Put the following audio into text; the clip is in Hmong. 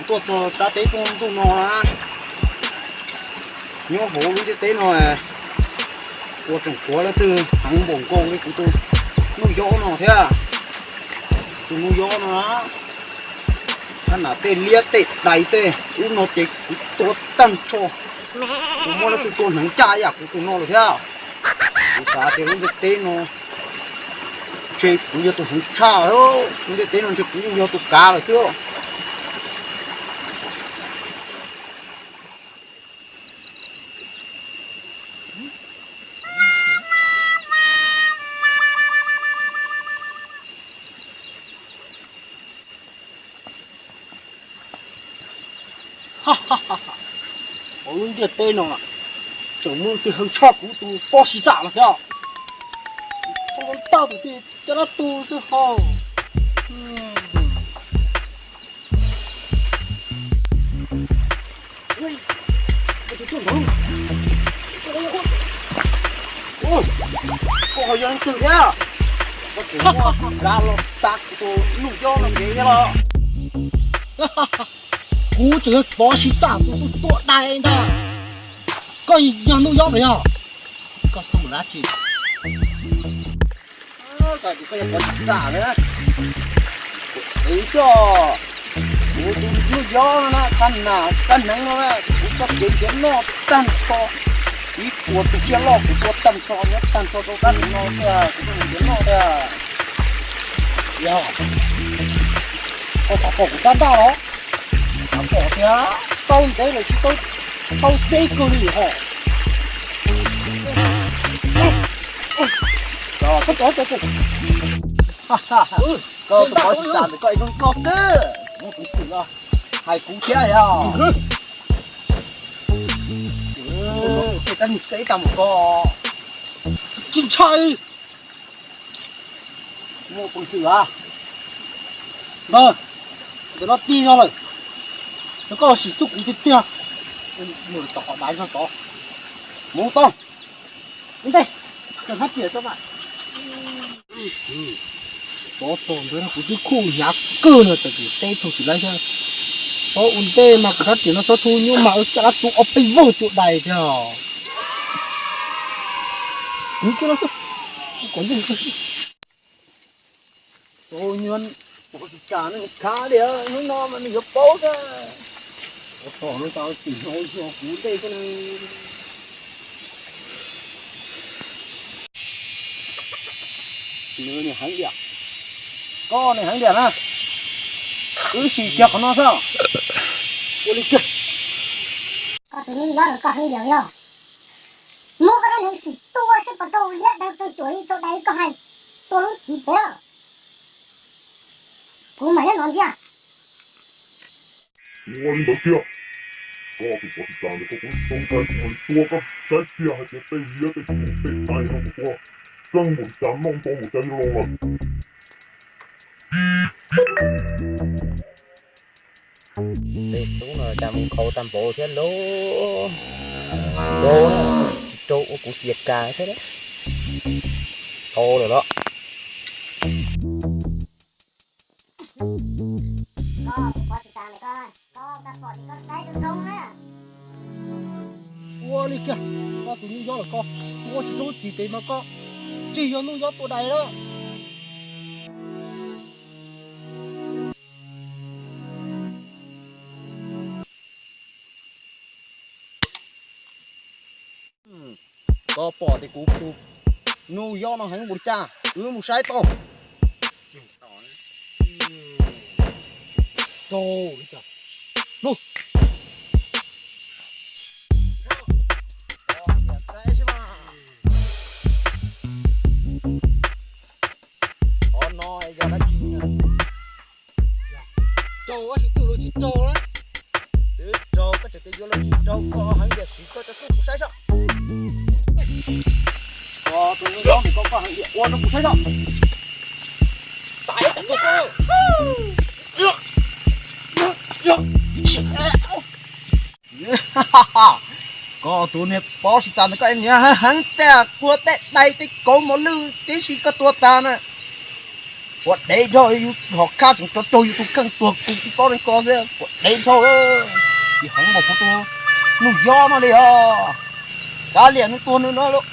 Tuaj txog sab teb tuaj ntuj no na, nyob hauv lub ntiaj teb no, ua tseem tshuav leej twg heev npaum nkaus li kuv tus Nuj Yob no thiab. Tus Nuj Yob no, xab nam tej liab tej dais tej ub no ces kuv tua tag nrho. Kuv muab leej twg tua hneev caj yam kuv tus no lawm thiab. Kuv xav tias lub ntiaj teb no ntshe kuv yog tus hneev tshaj, lub ntiaj teb no ntshe kuv yog tus kav lawm xwb. Hauv lub ntiaj teb no tseem muaj leej twg heev tshaj kuv tus pob sib txam no thiab. Tau tus twg coj dab tu xwb ho. Koj ho yog leej twg thiab? Koj tseem muaj kav los tav kuv tus Nuj Yob no kev thiab los? Kuv tseem yog pob sib txam tus tuaj dai ntag. Koj yog Nuj Yob los yog? Koj xav mus dab tsi? Koj yog pob sib txam na. Kuv xyov, kuv tus Nuj Yob no na, txhab nam txhab hneev no na, kuv txoj kev nrhiav noj tag nrho, ib puas tus tsiaj loj kuv tua tag nrho, nyob tag nrho rau dab hneev no thiab, kuv txoj kev nrhiav noj thiab. Yog, koj xav pom kuv rab ntaj los? Xav pom tias tau ntev lawm tsis tau tau teb kawg li hos. Koj tus pob sib txam ntawm koj ib zoo nkauj xwb, muaj peev xwm los hais kuv thiab yog. Tej tab nis teb tag mus koj. Tsis ntshai. Muaj peev xwm a. Ntawm no tij zog lawm, ces koj sim txuj kuv tiag tiag. Mus tom qhov daiv zog tod. Mus tau. Ua ntej, kawg hnab riam tso mas. Tsov tog ntawd kuv twb khuj hnyav kawg no, txawm tsis xeb thaum tsis laib thiab. Txhob ua ntej mas kuv hnab riam no txhob thu nyuaj mas caj dab tu ob peb vog cua dais thiab. Kuv kiag no xwb, kom yeej xwb. Tus nyuag pob sib txam no khav li, hnub no mas nws yuav paub thiab. Ua tom no tau tim no yog kuv dej xwb. Nws heev diam, koj nws heev diam na. Wb sim kiag qhov no xwb. Ua li kiag. Koj tus Nuj Yob no koj heev diam yog. Muab koj dab neeg sim tua seb puas tau liab deev tau cuam li tau dais li koj hais, tua lub txiv pem. Kuv mam li hnov ntsia. Ua li ntawd kiag, koj tus pob sib txam ntawd koj kuv tau ntshai kuv mam li tua koj saib kiag hais tias tej liab tej cuam tej dais no kuv tua txeej npaum li cas, noj ntau npaum cas yog los lawm. Tej tub no cas mus khau tag npaum thiab lauj. Rau na, tsis rau ua kuv xiam kas thiab. Khau lawm los. Ua li kiag, koj tus Nuj Yob lawm koj, ua tsis rau txiv pem mas koj tsis yog Nuj Yob tua dais lawm. Koj pom tias kuv tus Nuj Yob no heev npaum li cas, wb mus saib tau. Raug li cas? Raug. Qhov no yog dab tsi? Raug tab sis twb los tsis raug na. Twb raug koj tseem tias yuav los tsis raug, koj heev tias siv koj cov txuj kuv saib soj. Koj tus Nuj Yob ntawm koj, koj heev tias ua rau kuv saib soj. Tais ib tag tuaj. Koj tus niag pob sib txam ntawd koj niag heev tiag, kua tej dais tej kauv mos lwj tib si koj tua tag na. Kuv dev dhau, yus hom khab tseem rov raug yus tus kheej tuag kuv tsis paub li ko thiab, kuv dev dhau. Tsis heev npaum kuv tus Nuj Yob no li os. Kav liam nws tuag nws no lauj.